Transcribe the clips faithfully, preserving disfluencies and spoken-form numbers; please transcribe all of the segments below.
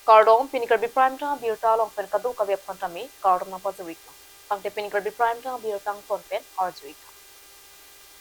Kardom, pini Karbi Prime Time abirta along pen kadokave aphan tame kardom nangpajir-ik nang. Tangte pini Karbi Prime Time abirta angton pen arju-ik nang.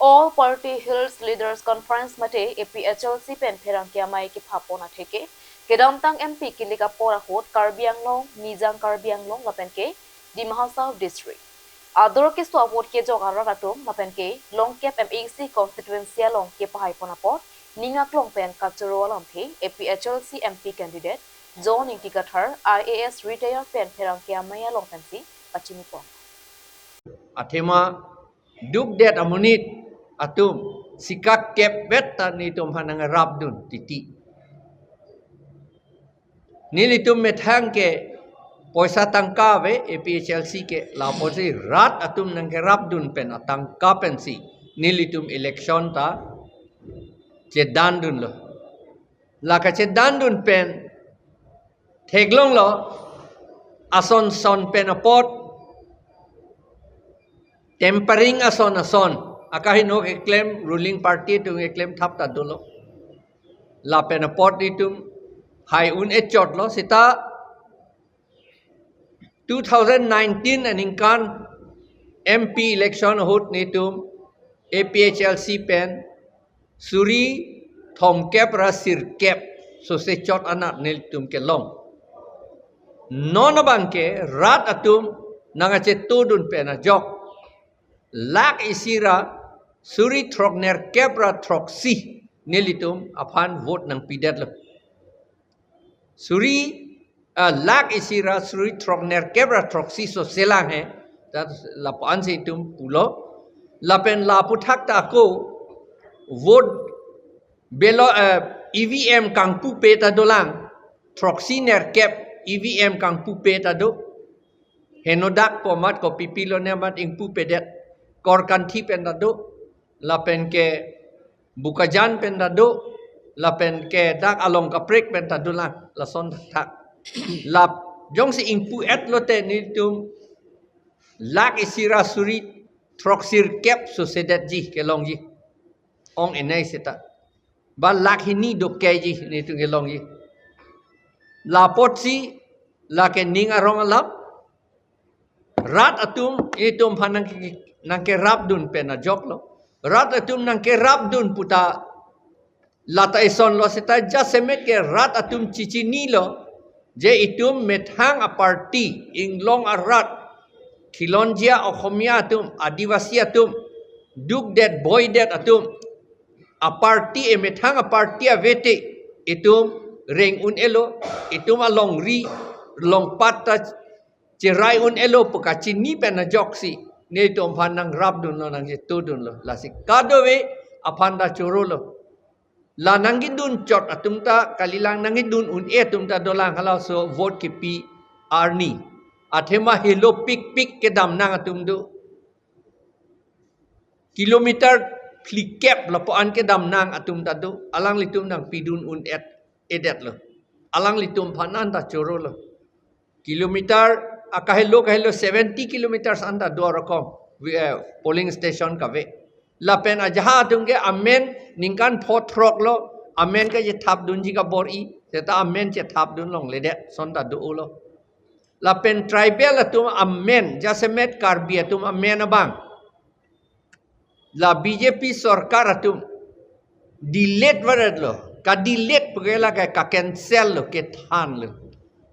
All Party Hills Leaders Conference mate A P H L C pen pherangke amei kepapon atheke, kedamtang M P kilik apor ahut Karbi Anglong, Nijang Karbi Anglong lapen ke Dima Hasao District ador keso avote kejok arat atum lapen ke Longkep M A C constituency along kepahaipon apot ning aklong pen kachoro alamthe A P H L C M P candidate John Ingti Kathar I A S retire pen pherangke amei along pensi pachinipon. Athema dukdet amonit atum sikak kep vet ta nelitum aphan nangrapdun titi. Nelitum methang ke poisa tangka ave A P H L C ke, lapusi rat atum nangkerapdun pen atangka pensi nelitum election ta chedandunlo. La kachedandun pen theklonglo, ason son pen apot tampering ason ason, akaheno keklem, ruling party atum keklem thap ta dolo. Lapen apot nelitum hai un-e chotlo, seta two thousand nineteen aningkan M P election ahut nelitum A P H L C pen suri thomkep ra sirkep sose chot anat nelitum kelong. Non abang ke rat atum nangkachetodun pen ajok lakh isi ra suri throknerkep ra throksi nelitum aphan vote nangpidetlo. Suri, ah, lakh isi ra suri throknerkep ra throksi sose lang he. Ta lapu-an si itum pulo. Lapen lapu thak ta ako vote belo, eh, E V M kangpupe ta dolang. Throksi nerkep E V M kangpupe ta do. Henodak po amat, kopi pilo ne amat ingpupedet. Korkanthi pen ta do. Lapen ke Bokajan pen ta do, lapen ke dak along kaprek pen ta dolang, lason thak. Lap jongsi ingpu-etlo te nelitum lakh isi ra suri throksirkep sose detji kelongji. Ong enai seta. Ba lakh hini dokeji nelitum kelongji. Lapotsi lake ning arong alam, rat atum itum aphan nangke-, nangkerapdun pen ajoklo. Rat atum nangkerapdun puta lata isonlo seta jasemet ke rat atum chichinilo je itum methang a-party, inglong arat, khilonjia Okhomia atum, Adivasi atum, dukdet boidet atum a-party, emethang a-party avete itum reng un-elo, itum alongri longpat ta cherai un-elo pu kachini pen ajoksi nelitum aphan nangrapdunlo, nangchetodunlo. Lasi kadokave aphan ta chorolo. La nangkedun chot atum ta kalilang, nangkedun un-e atum ta dolang, halaso vote kepi arni. Athema helo pikpik kedamnang atum do. Kilometer phlikep lapu-an kedamnang atum ta do. Alanglitum nangpidun un-et, edetlo. Alanglitum aphan an ta chorolo. Kilometer akahelo kahelo seventy kilometers an ta do arokom, wi-, eh, polling station kave. Lapen ajahak atum ke amen ningkan pho throklo, amen kachethapdunji kabor-i, seta amen chethapdun longledet, son ta dolo. Lapen tribal atum amen, jasemet Karbi atum amen abang la B J P sorkar atum delete varetlo, ka-delete pagela ka, ka-cancel lo, kethanlo.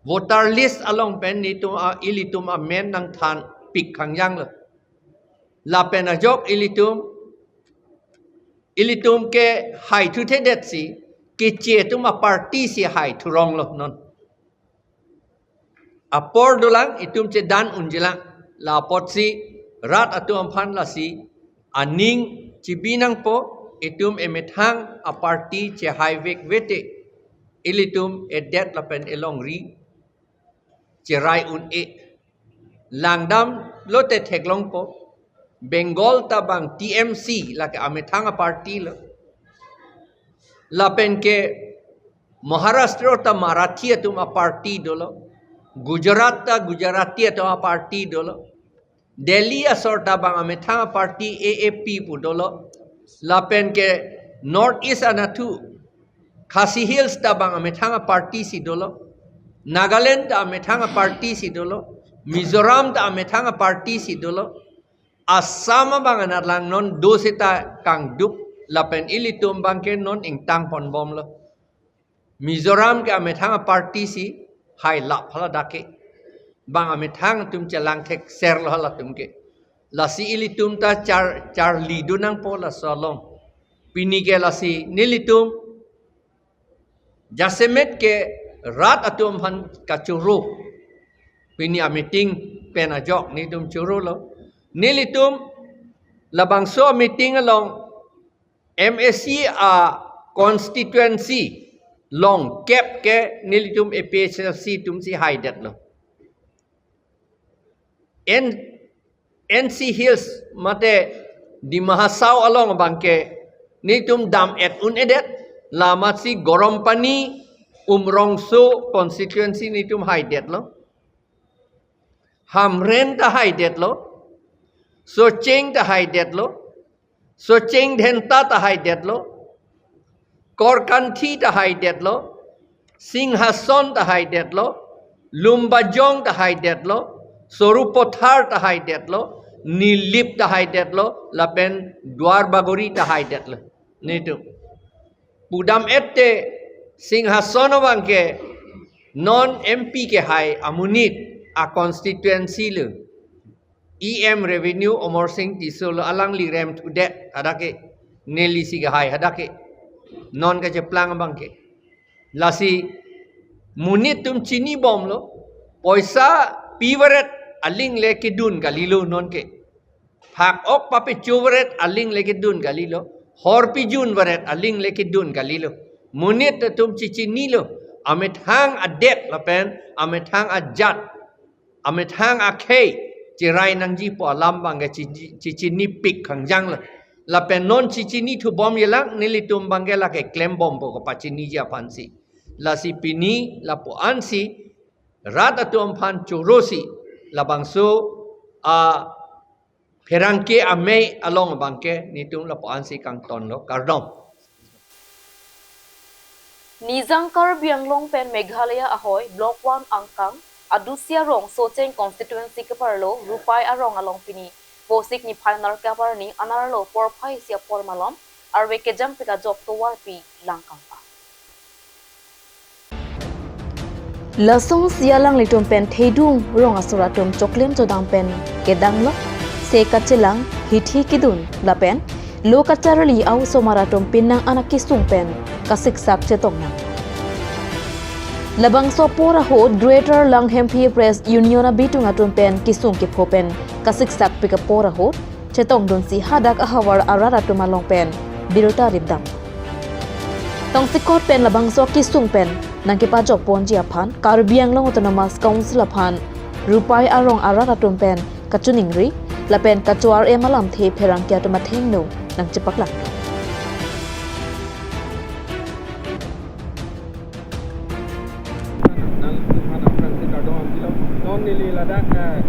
Voter list along pen nelitum a, ilitum amen nangthanpik khangjanglo. Lapen ajok ilitum, ilitum ke haithuthedetsi, keche atum a-party si haithuronglo non. Apor dolang, itum chedan unjilang. Lapotsi rat atum aphan lasi aning chibi nangpo, itum emethang a-party chehaivek vete, ilitum edet lapen elongri cherai un-e. Langdamlo te theklongpo. Bengal ta bang T M C, lake amethang a-party lo. Lapen ke Maharashtra ta Marathi atum a-party dolo. Gujarat ta Gujarati atum a-party dolo. Delhi asor ta bang amethang a-party A A P pu dolo. Lapen ke North East anatthu Khasi Hills ta bang amethang a-party si dolo. Nagaland ta amethang a-party si dolo, Mizoram ta amethang a-party si dolo, Assam abang anat lang non do seta kangdup, lapen ilitum abangke non ingtang ponbomlo. Mizoram ke amethang a-party si hai lap hala dak ke. Bang amethang atum chelang thekserlo halatum ke. Lasi ilitum ta char, charli do nangpo laso along. Pini ke lasi nelitum jasemet ke rat atum aphan kachoro. Pini a-meeting pen ajok nelitum chorolo. Nelitum labangso a-meeting along M A C a-constituency longkep ke nelitum A P H L C atum si haidetlo. N, N C Hills mate Dima Hasao along abangke nelitum dam-et un-edet, la amatsi Gorompani, Umrongso constituency nelitum haidetlo. Hamren ta haidetlo, Socheng ta haidetlo, Socheng Dhenta ta haidetlo, Korkanthi ta haidetlo, Singhason ta haidetlo, Lumbajong ta haidetlo, Sarupathar ta haidetlo, Nilip ta haidetlo, lapen Duarbagori ta haidetlo. Nelitum pudam-et te Singhason abangke non M P kehai amonit a-constituency lo. E M Revenue Amarsing Tisso lo, alangli remthudet hadak ke, nelisi kehai hadak ke. Non kacheplang abangke. Lasi monit atum chinibomlo, poisa pivaret aling le kedun kalilo nonke. Phak-ok papecho varet aling le kedun kalilo. Hor pijun varet aling le kedun kalilo. Monit atum chichinilo. Amethang adet lapen amethang ajat, amethang akhei cherai nangjipo alam abangke chi-, chi-, chichinipik kangjanglo. Lapen non chichinithubom yelang, nelitum abangke lake klembompo kapachiniji aphansi. Lasi pini lapu-ansi rat atum aphan chorosi labangso a pherangke amei along abangke nelitum lapu-ansi kangtonlo, kardom. Nijang Karbi Anglong pen Meghalaya ahoi Block one angkang Adusia rong Socheng constituency keparlo Rupai arong along pini Vosik niphai nerkep arni anerlo porphai isi apor malom arve kejangpik ajok tovarpi lang kangpa. Lasonsi alanglitum pen thedung rong asor atum choklem chodam pen kedanglo, se kachelang, hithi kedun lapen lo kacharli a-osomar atum penang an akesung pen kasiksak chetong nang. Labangso apor ahut Greater Langhemphi Press Union abitung atum pen kesung kepho pen kasiksakpik apor ahut chetongdunsi hadak ahavar arat atum along pen birta ripdam. Tongsekot pen labangso akesung pen nangkepajokponji aphan Karbi Anglong Autonomous Council aphan Rupai arong arat atum pen kachoningri lapen kachovar-em alamthe pherangke atum athengno nangchepaklang. Nangtum aphan aphrangsi kardom pilo. Non neli ladak, eh,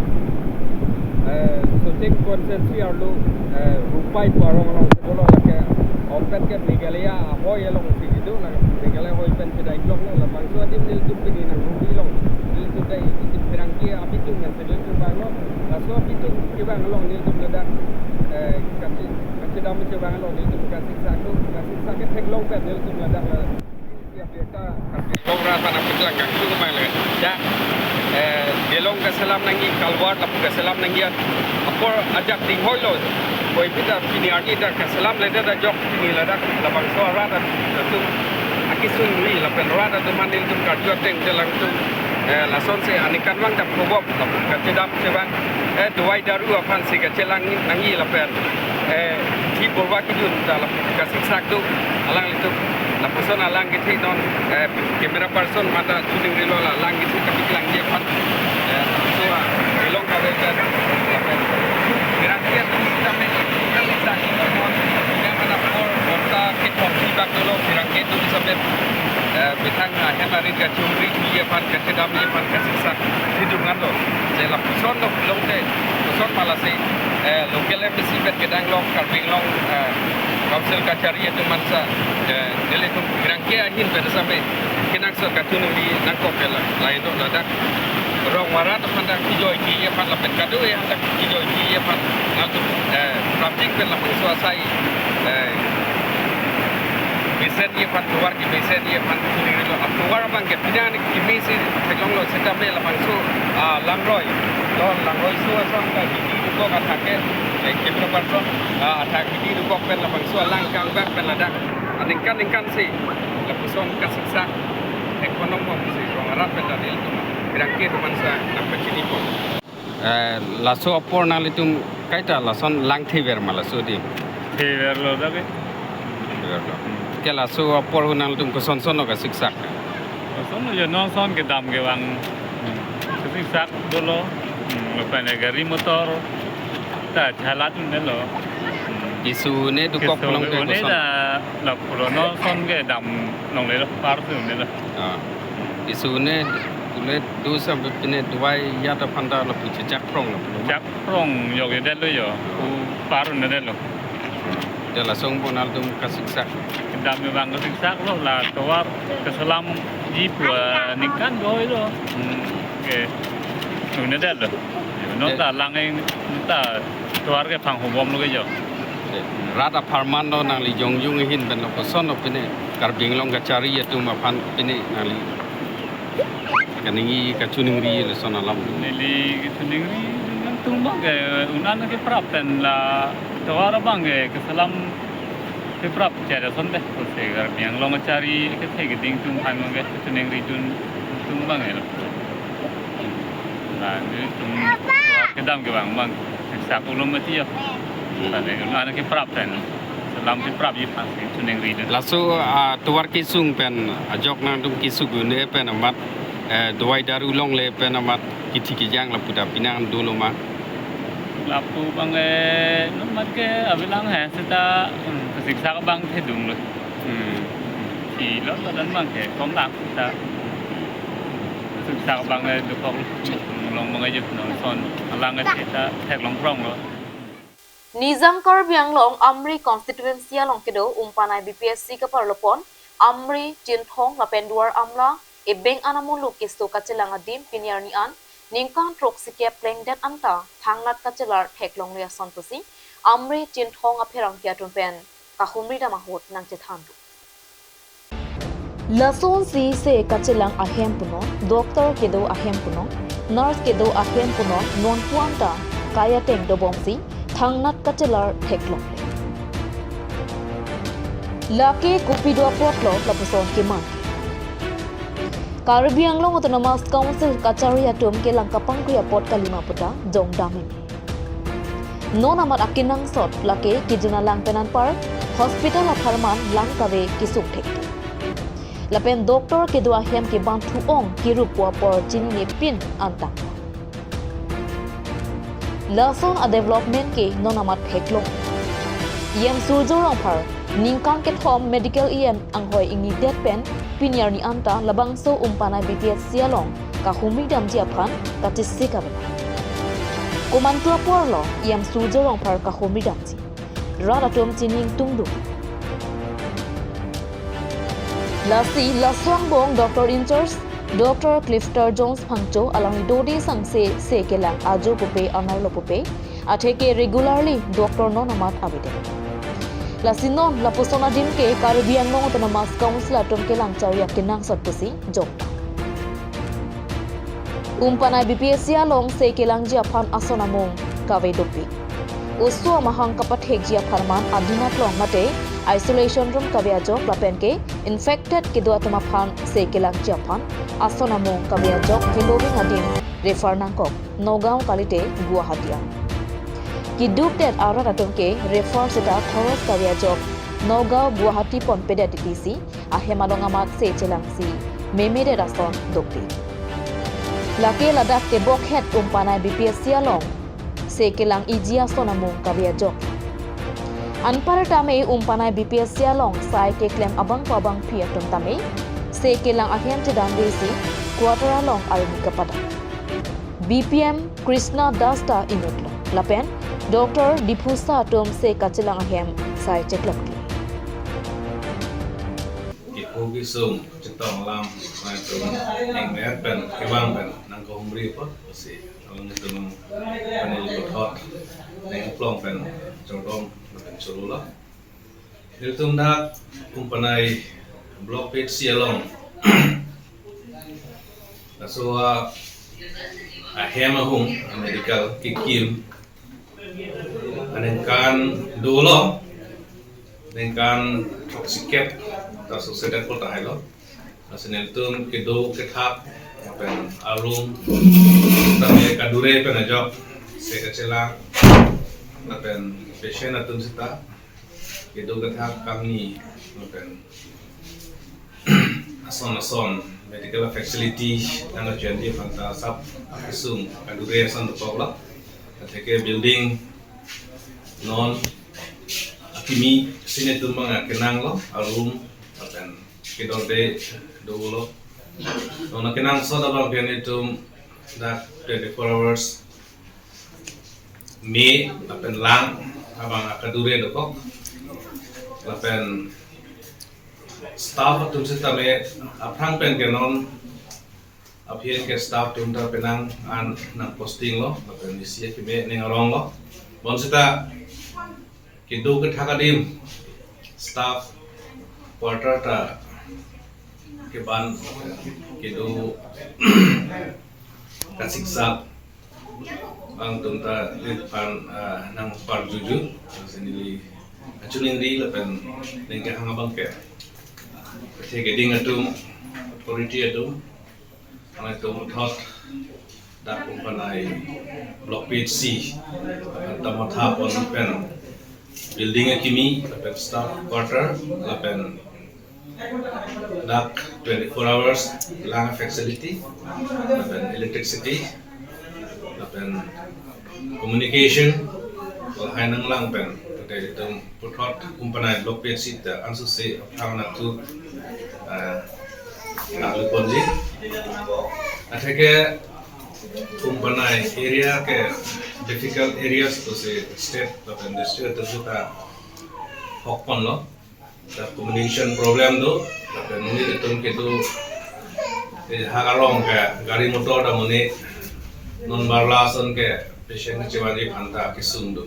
eh, Socheng constituency arlo, eh, Rupai pu arong along bolo lake opet ke Meghalaya ahoi alongsi kedo, lake Meghalaya ahoi pen chedai joklo, labangso adim nelitum pini nangrumri long. Nelitum dai itum pherangke abitung nangchedun chevanglo, laso abitung chevang along nelitum ladak, eh, kachi, kachedam chevang along nelitum kasiksak do, kasiksak ketheklong pen nelitum ladak la Karbi Anglong arat aphan apiklang kangtung abang le. Ya, eh, Delong kaselam nangji, Kalwar lapu kaselam nangji, apor ajat dinghoilo. Koi pita pini arni ta kaselamledet ajok pini ladak labangso arat atum akesung ri lapen rat atum aphan nelitum karju ateng te alangtum, eh, lasonsi aning kanvang dam kobom lapu kachedam chevang, eh, dawai daru aphansi kachelang nangji lapen, eh, thi borwa kejun ta lapu kasiksak do alanglitum. Lapuson alang kethe non, eh, camera person mata choningri lo, la alang kethe kapiklangji aphan. Eh, so, ah, Delong kave ke, lapen pherangke atum sitame kasiksak do non, ya mana por borta ke por thi bak dolo pherangke atum sitame, eh, methang, ah, ahem arit kachoningri aphan, kachedamji aphan kasiksak thedung anlo. Je lapuson lo pulote, lapuson ma lasi, eh, local M A C pen kedang long, Karbi Anglong, eh, Council kachari atum mansa, eh, nelitum pherangke ahin pen sampai kenangsot kachiningri nangkok ke la, lahei do ladak. Rong arat aphan ta kejoi kejoi aphan lapen kado-an ta kejoi kejoi aphan nangtum, eh, prapjin pen labangso asai, eh, mesen ji aphan, tovar kemesen ji aphan chiningri lo. Atovar abang ke pini arni kemesen theklonglo setame labangso, ah, langroi. Lo langroi so ason ta hidi dokok athak ke, eh, keplo parson, ah, athak hidi dokok pen labangso alang kangbak pen ladak aningkan ningkan si lapuson kasiksak ekonomi si rong arat pen ta nelitum pherangke atum mansa nangpachini pon. Eh, laso apor nanglitum kaita lason langthever ma laso adim? Theverlo dak ke. Theverlo. Ke laso apor ahut nanglitum kosonson lo kasiksak? Kosonlo jo, non ason kedam kevang. Hmm. Kasiksak dolo. Hmm, lapen gari motor ta chalat un-elo. Hmm. Keso-un-e dokok, keso-un-e, long ke koson? Da lapulo non ason kedam longlelo, par si un-elo. Ah. Keso-un-e pule do sampai pine dovai ajat aphan ta lapu chechak prong lapu. Chak prong jokjedetlo jo. Pu par un-edetlo. Te lason bo nanglitum kasiksak? Kedam kevang kasiksak lo, la tovar keselamji pu, eh, ningkan doi lo. Hmm, ke. Un-edetlo. Non ta lang-ing ta tovar ke phanghobomlo ke jo. Te rat apharman lo nangli jongjung ahin pen lo koson lo pine Karbi Anglong kachari atum aphan pine nangli kaningje kachiningri lason alam? Neli kachiningri nangtum abang ke un-an keprap pen la tovar abang ke keselam keprap chot ason te. Kose Karbi Anglong kachari kethe keding atum aphan abang ke kachiningri dun atum abang ke lo. La nelitum kedam kevang abang siksak ulum mati ya. Hmm. Tadi un-an keprap pen, selam keprapji aphan si chiningri dun. Laso, ah, tovar kesung pen ajok nangtum kesung un-e pen amat, eh, dovai daru longle pen amat kithi kejang lapu ta pini arni dolo ma? Lapu abang, eh, non amat ke avelang he seta, hmm, kasiksak abang thedung lo. Hmm. Thilo ladak abang ke kom lang seta. Kasiksak abang, eh, dokok lo. Long abang ke jep non ason alang ke seta theklong pronglo. Nijang Karbi Anglong Amri constituency along kedo Umpanai B P S C kaparlopon Amri, Chinthong lapen Duar Amla ebeng an amuluk keso kachelang adim pini arni an ningkan throksikep plengdet anta thangnat kachelar theklongle ason pusi Amri, Chinthong apherangke atum pen kahumri dam ahut nangchethan do. Lasonsi se kachelang ahem punon, doctor kedo ahem punon, nurse kedo ahem punon, nonpu anta kai ateng dobomsi thangnat kachelar theklongle. Lake kopi do apotlo lapuson keman? Karbi Anglong Autonomous Council kachari atum kelang kapangkri apot kalima puta jongdam meme. Non amat akenangsot lake kejun alang pen anpar hospital apharman lang kave kesung thek. Lapen doctor kedo ahem ke banthu ong kerup pu apor chininepin antang. Lason a-development ke non amat theklong. E M Surjya Rongphar ningkan kethom medical E M anghoi ingnidet pen pini arni anta labangso Umpanai B P S C along kahumri damji aphan kachesik avenang. Komantu aporlo E M Surjya Rongphar kahumri damji? Rat atum chini ingtungdung. Lasi laso angbong doctor in charge Doctor Clifton Jones Phangcho alangli dode sangse se kelang ajo pupe anerlo pupe atheke regularly doctor non amat avedet. Lasi non lapuson adim ke Karbi Anglong Autonomous Council atum kelang chari akenangsot pusi jongdam. Umpanai B P S C along se kelangji aphan ason amung kave dopik. Oso amahang kapathekji apharman adinat long mate isolation room kave ajok lapen ke infected kedo atum aphan se kelangji aphan ason amung kave ajok heloving adim refer nangkok Nagaon kalite Guwahati an. Kedukdet arat atum ke refer seta khoros kave ajok Nagaon Guwahati ponpedet titisi ahem along amat se chelangsi memedet ason dopik. Lake ladak tebokhet Umpanai B P S C along se kelang iji ason amung kave ajok. Anpar tame Umpanai B P S C along sai keklem abangpo abangpi atum tame se kelang ahem chedamdesi quarter along arni kapadam. B P M Krishna Das ta inutlo. Lapen Doctor Diphusa atum se kachelang ahem sai cheklemkle. Bugi sung chetong alam, nangtum ningmet pen kevang pen nangkehumri apot, si alangtum panel puthot nangplong pen chordom pen chorolo. Nelitum dak Umpanai Block P H C along, laso ahem ahung medical kekim aningkan dolo, ningkan throksi kep ta succeedpo tahai lo. Lasi nelitum kedo kethak lapen arum tame kadure pen ajok se kachelang lapen patient atum seta kedo kethak kangni lapen ason ason medical facility nang ajoin di aphanta sap akesung kadure ason dokok lo. Atheke building non akimi si netum abang akenang lo, arum lapen kedorde dolo. Non akenangsot abang ke netum dak twenty-four hours me lapen lang abang akadure dokok. Lapen staff atum sitame aphrang pen ke non aphi an ke staff atum ta penang an nang posting lo, lapen isi akeme ning arong lo. Bonsita kedo kethak adim staff quarter ta keban kedo kasiksak angtum ta lit pan, ah, nang parjuju, si neli achiningri lapen ningkehang abang ke, kethe keding atum, authority atum, nangtum thot dak Umpanai Block P H C, lapen ta mathapon pen building akimi, lapen staff quarter, lapen dak twenty-four hours lang facility, lapen electricity, lapen communication, lahai nanglang pen, kete itum puthot Umpanai Block P H C ta ansose aphrang nangtu, ah, nangluponji. Atheke Umpanai area ke difficult areas pusi state lapen district atum seta hokpon lo. Ta communication problem do, lapen monit atum kedo, eh, hak arong ke gari motor ta monit non barla ason ke patient kechevanji aphanta kesung do.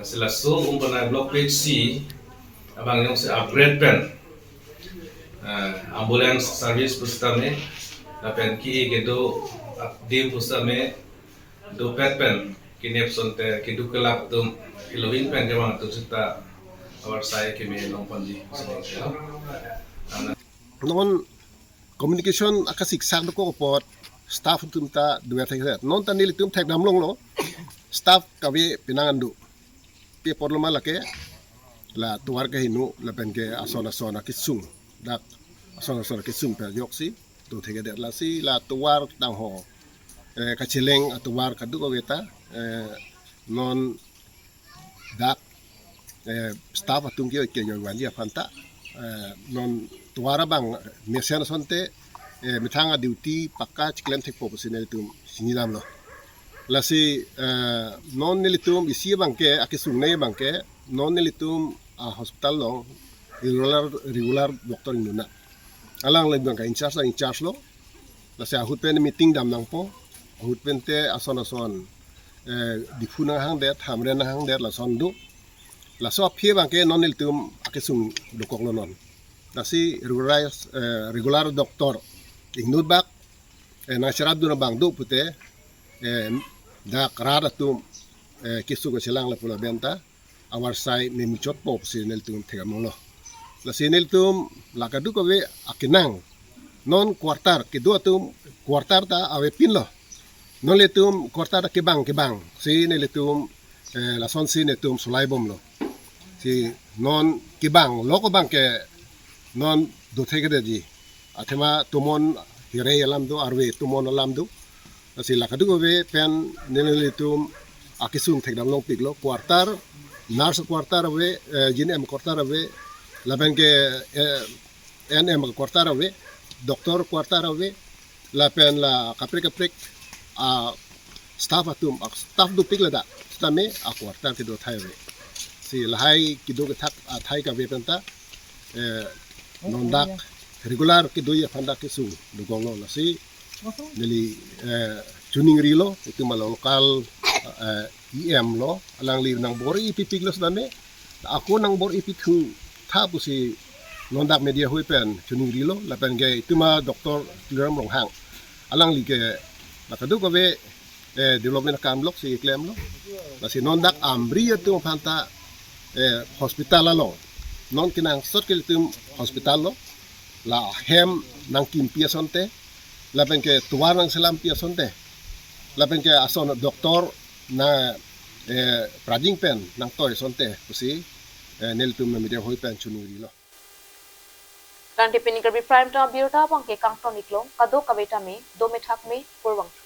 Lasi laso Umpanai Block P H C abang jongsi upgrade pen, eh, ambulance service pusitame, lapen ke kedo adim pusitame, dopet pen kenep asonte keduk kelak atum, helovin pen kevang atum seta avarsai keme longponji. Non communication akasiksak dokok apot staff atum ta duet thek. Non ta nelitum thekdam longlo, staff kave penang an do. Pi apotlo ma lake, la tovar kehingno lapen ke ason ason akesung, dak ason ason akesung pen ajoksi do thekthe det. Lasi la tovar tangho, eh, kacheleng atovar kadokave ta, eh, non dak, eh, staff atum ke, ke joivanji aphanta, eh, non tovar abang mesen asonte, eh, methang a-duty pakka chiklem thekpo pusi nelitum chinilam lo. Lasi, eh, non nelitum isi abang ke, akesung nei abang ke, non nelitum a-hospital along regular, regular doctor ingno na. Alangli abang ke in-charge, in-charge lo. Lasi ahut pen meeting dam nangpo, ahut pen te ason ason, eh, Diphu nanghangdet, Hamren nanghangdet, lason do. Laso aphi abang ke non nelitum akesung dokok lo non. Lasi regularize, eh, regular doctor ingnut bak, eh, nangcherapdun abang do pute, eh, dak rat atum, eh, keso kachelang lapu lapen ta avarsai memuchotpo pusi nelitum thekdam longlo. Lasi nelitum la kadokave akenang, non quarter kedo atum quarter ta avepinlo. Non nelitum quarter ta kebang kebang si nelitum, eh, lasonsi nelitum solaibomlo. Si non kebang lok abang ke non do thekthe detji. Athema tomon hirei alam do, arve tomon alam do. Lasi la kadokave pen nelitum akesung thekdam longpiklo, quarter, nurse quarter ave, eh, G N M quarter ave, lapen ke, eh, A N M quarter ave, doctor quarter ave, lapen la kaprek kaprek a-staff atum, a-staff dopik ladak sitame a-quarter kedo athai ave. Si lahai kedo kethak athai kave pen ta, eh, non dak regular kedo aphan ta kesung dugong lo, lasi neli eh, chuningrilo, itum alo local eh, E M lo, alangli nang bor-i pipik lo sedame, ako nang bor-i pithu tha pusi non dak media hui pen chuningrilo, lapen ke itum a Doctor Tuliram Ronghang, alangli ke la kadokave eh, development akam lok si klemlo. Lasi non dak Amri atum aphan ta eh, hospital along, non kenangsot ke itum hospital lo, la hem nangkimpi asonte, lapen ke tovar nangselampi asonte, lapen ke ason doctor na eh, prajing pen nangtoi asonte pusi eh, nelitum media hui pen chuningrilo. Tangte pini Karbi Prime Time abirta abang ke kangton iklo, kadokave tame dome thakme, kurvangthu.